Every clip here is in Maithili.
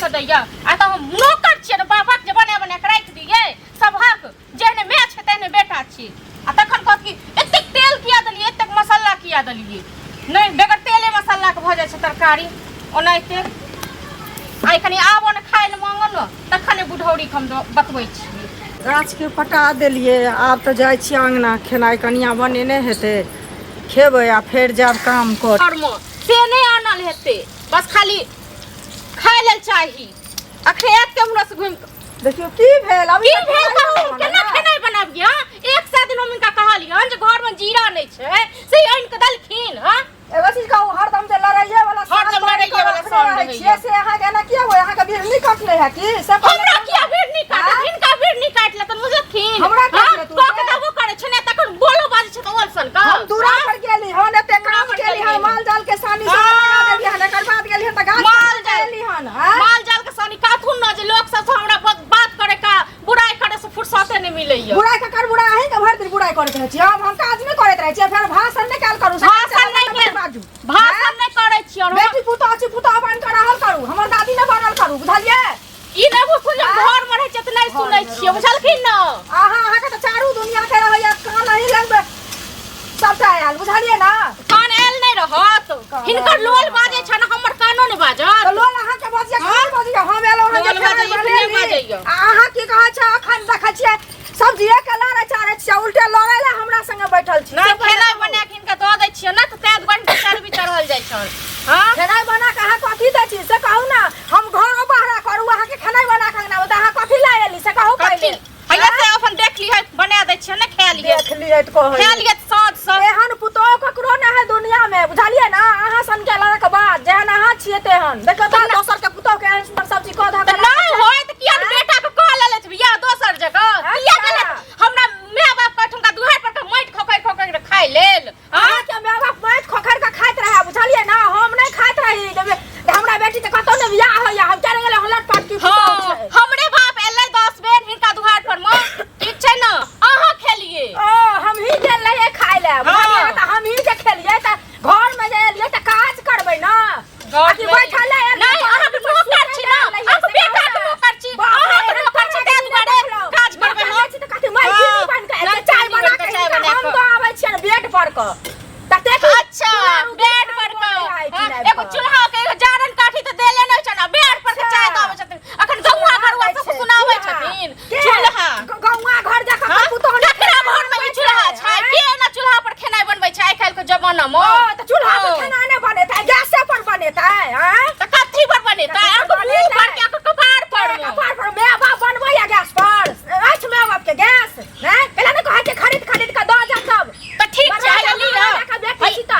कऽ दैया आ तऽ हम नौकर छियै ने बाबाक जे बना बना कऽ राखि दियै सभक। जेहने माय छै तेहने बेटा छी। आ तखन कहत कि एतेक तेल किया देलियै, एतेक मसाला किया देलियै। नहि बगैर तेले मसालाके भऽ जाइ छै तरकारी ओनाहिते। आइ कनि आबो ने खाय लए मांगो ने तखन बुढ़ौरीके हम बतबै छियै। गाछके पटा देलियै, आब तऽ जाइ छियै अङ्गना, खेनाइ कनिया बनेने हेतै, खेबै आ फेर जायब काम कर। घरमे से नहि आनल हेतै, बस खाली खाय लेल चाही। अखने आयत के हमरा से घुमि कऽ। देखियौ की भेल अभी की भेल कहू, हम केना खेनाइ बनाबियै? हँ, एक सए दिन हम हिनका कहलियनि जे घरमे जीरा नहि छै, से आनि कऽ देलखिन। हँ, एगो चीज कहू, हरदम जे लड़ाइये वाला हरदम लड़ाइये वाला साल रहै छियै से अहाँके एना किया होय? अहाँके बिरनी कटले है की से? हमरा किया बिरनी काटत? आँय? हिनका बिरनी काटि लेतन बुझलखिन। हमरा हँ? काटि लेतुन कऽ के से? देबो करै छै ने तखन बोलो बाजै छै तऽ ओल सन कऽ। हम दूरा पर गेली हन, एते दूरा काम पर केली हन, गेली। माल जाल के सानी सब हाँ। लगा देली हन, एकर बाद गेली हन तऽ गाछ माल जाल। एली हन। आँय? माल जाल के सानी काथुन न जे लोक सब से हमरा बात करे का बुराई करे से फुर्सते नहीं मिलैया। बुराई ककर बुराई? अहीं के भरि दिन बुराई करैत रहै छी। हम काज नहि करैत रहै छियै, फेर भाषण नहि कयल करू। भाषण नहि कयल बाजू, भाषण नहि करै छियै। और बेटी पुतोह छी, पुतोह बनि कऽ रहल करू, हमर दादी नहि बनल करू, बुझलियै? ई नहि बुझू जे घर में रहै छियै तऽ नहि सुनै छियै, बुझलखिन ने? अहाँके तऽ चारू दुनिया के रहैया कान अहीं लगमे सबटा आयल, बुझलियै ने? कान आयल नहि रहत, हिनकर लोल बाजै छनि, हमर कानो नहि बाजत। तऽ लोल अहाँके बजिया, हाँ? बजिया हम एलहुँ हन जे लोल खेनाइ बजैया कि नहि बनेली। बजैया? आ अहाँ की कहै छै, अखन देखै छियै सब्जिए के लड़ै चारै छियै, उल्टे लड़ै लए हमरा संगे बैठल छी। नहि से पहिले खेनाइ कहू। बना के हिनका दऽ दै छियै ने तऽ ताहि दुआरे हिनका चर्बी चढ़ल जाइ छनि। हाँ? खेनाइ बना के अहाँ कथी दै छी से कहू ने? हम घरो बहरा करू, अहाँके खेनाइ बना के अंगना मे, तऽ अहाँ कथी लए एली से कहू कथी पहिले। हैया से अपन देख लिहै, बना दै छियै ने, खा लिहै। देख लिहै तऽ कहै। खा लिहै तऽ साँझ सँ। एहन पुतोह ककरो नहि है दुनिया में, बुझलियै ने? अहाँ सन के लड़क बाद जेहन अहाँ छियै तेहन देखियौ तऽ दोसर के पुतोह के एहन सुन्दर सब्जी कऽ धऽ तऽ नहि होय तऽ किया ने बेटा के कऽ लेलथि बियाह दोसर जगह? किया अच्छा। गेलथि हमरा माय बाप के ओहिठुनका दुहारि पर के माटि खोखरि खोखरि के खाय लेल? हाँ? अहाँके माय बाप माटि खोखरि के खाइत रहै, बुझलियै ने? हम नहि खाइत रही। जब हमरा बेटी के कतौ नहि बियाह होइया, हम चलि गेलै लटपट की पुतोह हाँ, छै। हमरे बाप एलै 10 बेर हिनका दुहार पर मे, ठीक छै ने? अहाँ खेलिए। ओ हमही गेल रहियै खाय लए, बुझलियै ने? तऽ हमही जे खेलियै तऽ घर मे जे एलियै तऽ काज करबै ने, घर अथी मे बैठल रहियै, नहि, अहाँके नौकर छी ने, अहाँके बेटा के नौकर छी, अहाँके नौकर छी, ताहि दुआरे काज करबै हम। छी तऽ कथी मालकिनी बनि कऽ एतै, चाय बना बनि कऽ, कऽ चाय हिनका बना हम कऽ। दऽ आबै छियनि बेड पर कऽ। ततेक अच्छा, बेड पर कऽ, हाँ, एगो चूल्हा के एगो जारन काठी तऽ देले नहि छनि, आ बेड पर के चाय दऽ आबै छथिन। अखन गौआ घरुआ सब सुनाबै छथिन चूल्हा। गौआ घर जाकऽ हाँ? पुतोह नहि ककरा घर में ई चूल्हा छै? के एना चूल्हा पर खेनाइ बनबै छै आइ काल्हि के जमाना में? ओ तऽ चूल्हा पर हाँ। खेना नहि बनेतै, गैसे पर बनेतै? आँय? तऽ कथी पर बनेतै? कथी पर अहाँके मुँह बनेतै? पर के अहाँके कपार पर मे? कपार पर माय बाप बनबैया गैस पर? अछि माय बाप के गैस? हैं? पहिले नहि कहै छै खरीद खरीद कऽ दऽ जा सब। तऽ ठीक छै, हैया लिअ,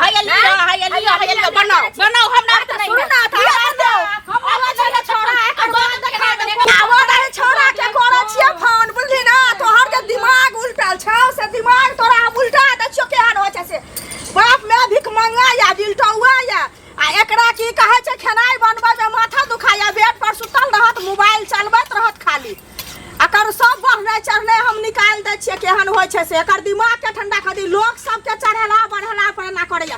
हैया लिअ, हैया लिअ, हैया लिअ, बनाउ बनाउ, हमरा तऽ सुनू ने, तऽ हमरा बनाउ। हमरा तऽ छोड़ा एकर बाद खेनाइ बनेबै। आबो रे छोड़ा के करै छियै फोन, बुझली ने? तोहर जे दिमाग उल्टल छौ से दिमाग तोरा हम उल्टा दै छियौ, केहन होइ छै से। बाप माय भीख मंगा या बिलटौआ या आ एकरा की कहै छै, खेनाइ बनबै मे माथा दुखाइया, बेड पर सुतल रहत, मोबाइल चलबैत रहत खाली। एकर सब बढ़नाइ चढ़नाइ हम निकालि दै छियै, केहन होइ छै से। एकर दिमाग के ठंडा खातिर लोक सबके चढ़ेला बढ़ेला पर एना करैया।